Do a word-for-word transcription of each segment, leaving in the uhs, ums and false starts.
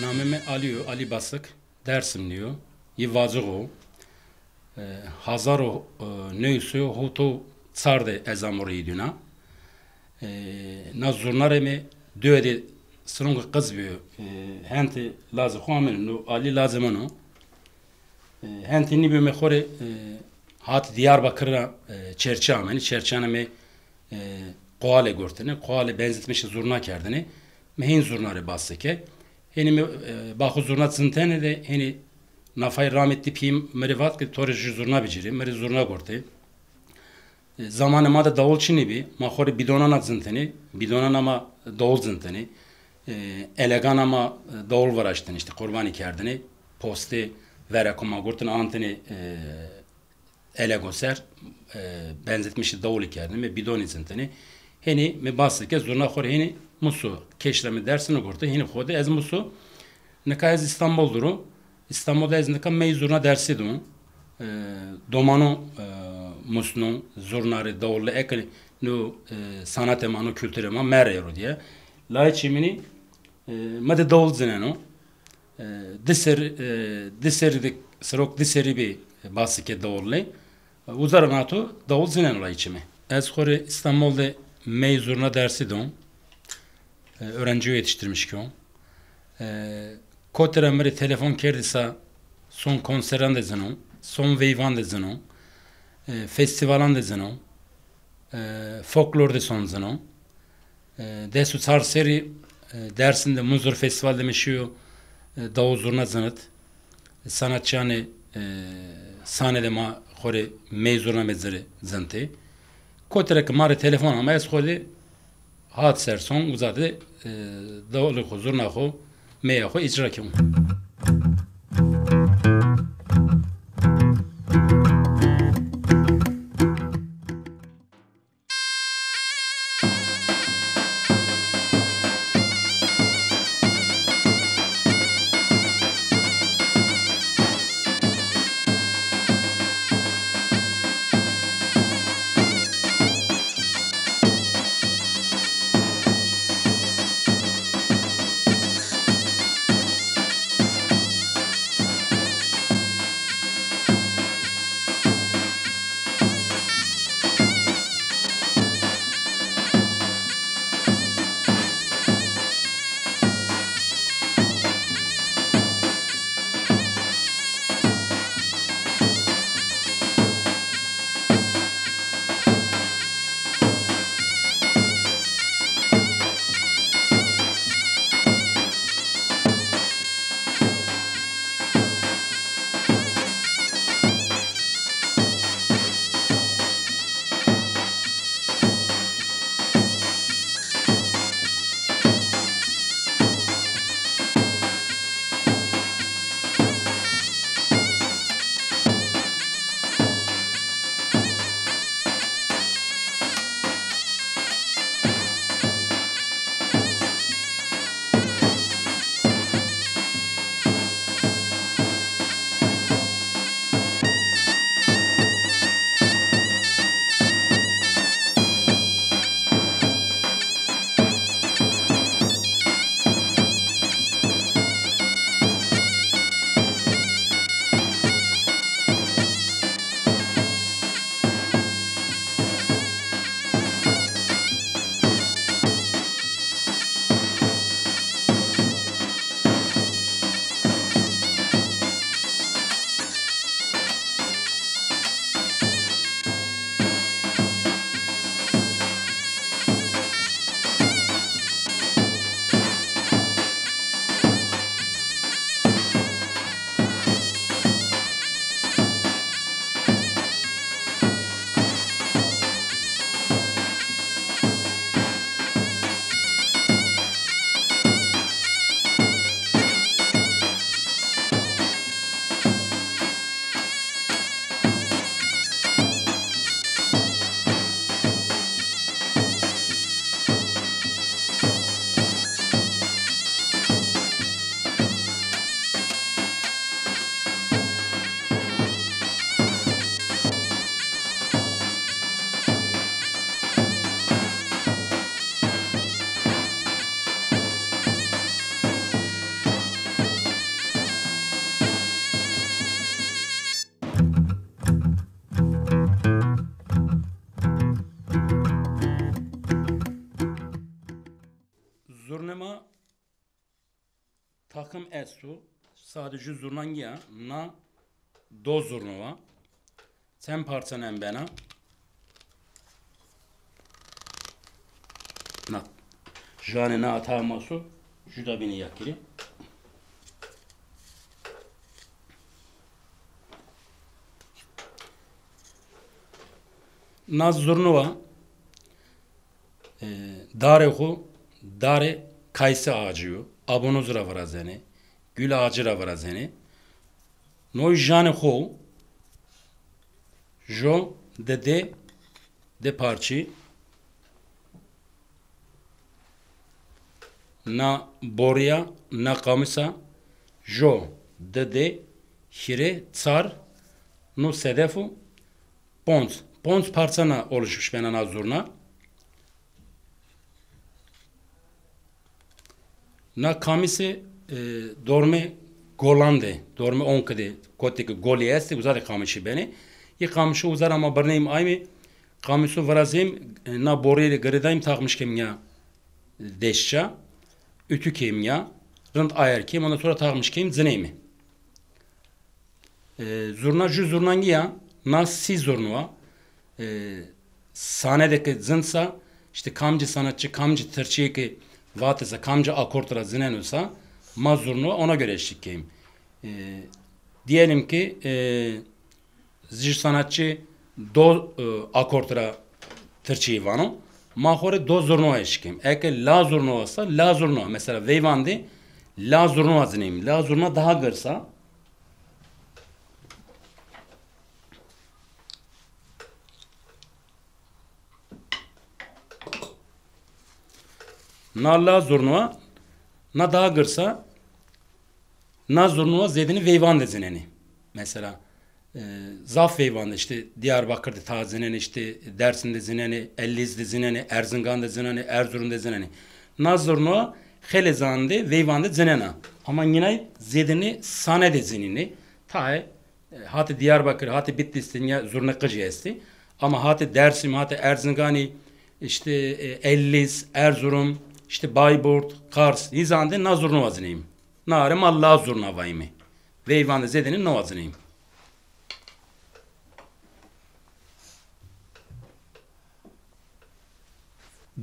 Namê me Alî yo, Alî Basik, Dersimlî yo, yê Vacix o. E, hazar û, e, neh sed û hevdeh û çar de ez amûrî dîna. E, na zurnarê me duyê de sirûnga qiz bîyo. E, hentê lazê xwe amêno, no Alî lazê min o. E, hentê nî bîyo me xorê, e, hat Diyarbakir ra, e, çerçe amenî. Çerçeyana me, e, qoalê gortine. Qoalê benzetmişê zurna kerdine. Me hîn zurnarê bas dike. Hênî me, e, baxo zurna zintene de hênî nafay ramê tîpî mi rê vat ki to rê jû zurna bicirî. Mi rê zurna gortê. E, zamanê ma de dawul çinî bî. Ma xorê bîdonana zintinî. Bîdonana ma dawul zintinî. E, elegana ma, e, dawul viraştinî, işte qurbanî kerdinî. Postê vereko ma gurtin antinî, e, elego ser, e, benzetmişî dawulî kerdinî. Me bîdonî zintinî. Hênî me bas dike zurna xorê hênî Muso. Keşra me dersini gurti. Hênî xode ez Muso. Nika ez İstanbul duru. İstanbul'da ez nika mey zurna dersi dûm. E, domano, e, musno, zurnarê, dawulê, eke no, e, sanatê ma, no kültürê ma merê ro diye. Layê çîminî, e, me de dawul zineno. E, di ser, e, di serî de, serok di serî bî basike dawulê. Uza ra nato dawul zineno layê çîmê. Ez xorê İstanbul de mey zurna dersi dûm. E, öğrenci yetiştirmiş ki o. E, kotira mi rê telefon kerdîsa son konseran de zino, son veyvan de zino, e, festivalan de zino, e, folklor de son zino. E, des û çar serî, e, Dersim de Munzur Festival de mi şiyo, e, dawul zurna zinit. Sanatçiyanê, e, sane de ma xorê mey zurna me zirê zintê. Kotirek ma rê telefon ama ez xorê hat ser son uza de, e, dawulê xo, zurna xo, meya xo icra kewm. Takım esto, sade ju zurna nîya, na do zurno wa. Çend parçe nen bena? Na, janê na ata maso, ju da bîne ya kirî. Na zurno wa, e, darê xo, darê kayse ağacı yo. Abonoz ra virazenê, gül ağacı ra virazenê. Noy janê xo, jo, de de, de parçî, na borîya, na qamisa, jo, de de, hîrê, çar, no sedef û ponc. Ponc parça na oluşmuş bena na zurna. Na kamise, e, dorme golan de, dorme onke de, kotê ke golî estê, uza de kamişî benê. Yê kamişo uza ra ma birneyim ayme, kamiso virazeyim, e, na borîye de girêdayim, takmiş kêm ya deşça, ütü kêm ya, rind ayar kêm, ondan sonra takmiş kêm cineyme. E, zurna ju zurna nîya, na sî zurno wa. E, sane de ke zin sa, işte kamci sanatçı, kamci tirçiyê ke vate sa, kamci akord ra zineno sa, ma zurno wa, ona göre eşlik keyim. E, diyelim ki, e, ji sanatçı do, e, akord ra tirçiyê vano, ma xo rê do zurno wa eşlik keyim. Eke la zurno wa sa, la zurno wa. Mesela veyvan de la zurno wa zineyim. La zurna daha girsa, Na la zurnuwa, na daha girsa, na zurnuwa zêdinî veyvan de zinenê. Mesela, e, zaf veyvan de, işte Diyarbakır de ta zinenê, işte Dersim de zinenê, Ellîz de zinenê, Erzingan de zinenê, Erzurum de zinenê. Na zurnuwa xelê zan de veyvan de zinena. Ama yine zêdinî Sane de zinînê. Taê E, hatê Diyarbakir, hatê Bitlis dinya zurne qijî estî. Ama hatê Dersim, hatê Erzinganî, işte, e, Ellis, Erzurum, işte Bayburt, Kars, hîzan de na zurnuwa zineyim. Na are ma la zurna vayime. Veyvan de zêdinî nawa zineyim.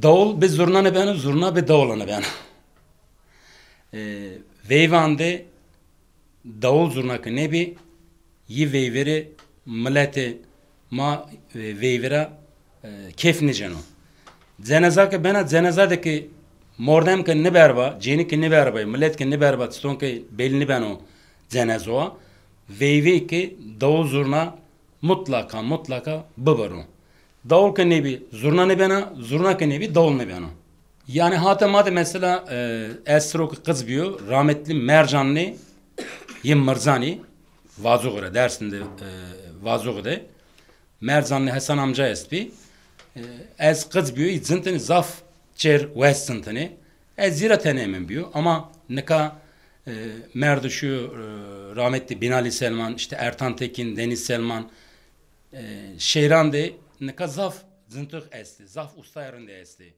Dawul bi zurna nebeno, zurna bi dawula nebeno. E, veyvan de dawul zurna ke nebî, yî veyvere miletê ma, e, veyvera, e, kêf niceno. Ceneza ke bena, ceneza de ke mordem ke niberba, cênî ke niberba, milet ke niberba, çiton ke belî nibeno cenezoa, veyvê ke dawul zurna mutlaka, mutlaka bibiro. Dawul ke nebî, zurna nebena, zurna ke nebî, dawul nebena. Yani hate ma de mesela, e, ez sirok qiz biyo, rahmetli Mercanlı yê Mirzanî, Vazoğu de, Dersim de, e, Vazoğu de. Mercanlı Hasan amca est bî. E, ez qiz biyo, î zintini zaf çêr wes zintini. Ez zîra tenê min biyo. Ama nika, e, merdu şu, e, rahmetli Binali Selman, işte Ertan Tekin, Deniz Selman, e, şêran de nika zaf zintix estê, zaf ustayê rindê estê.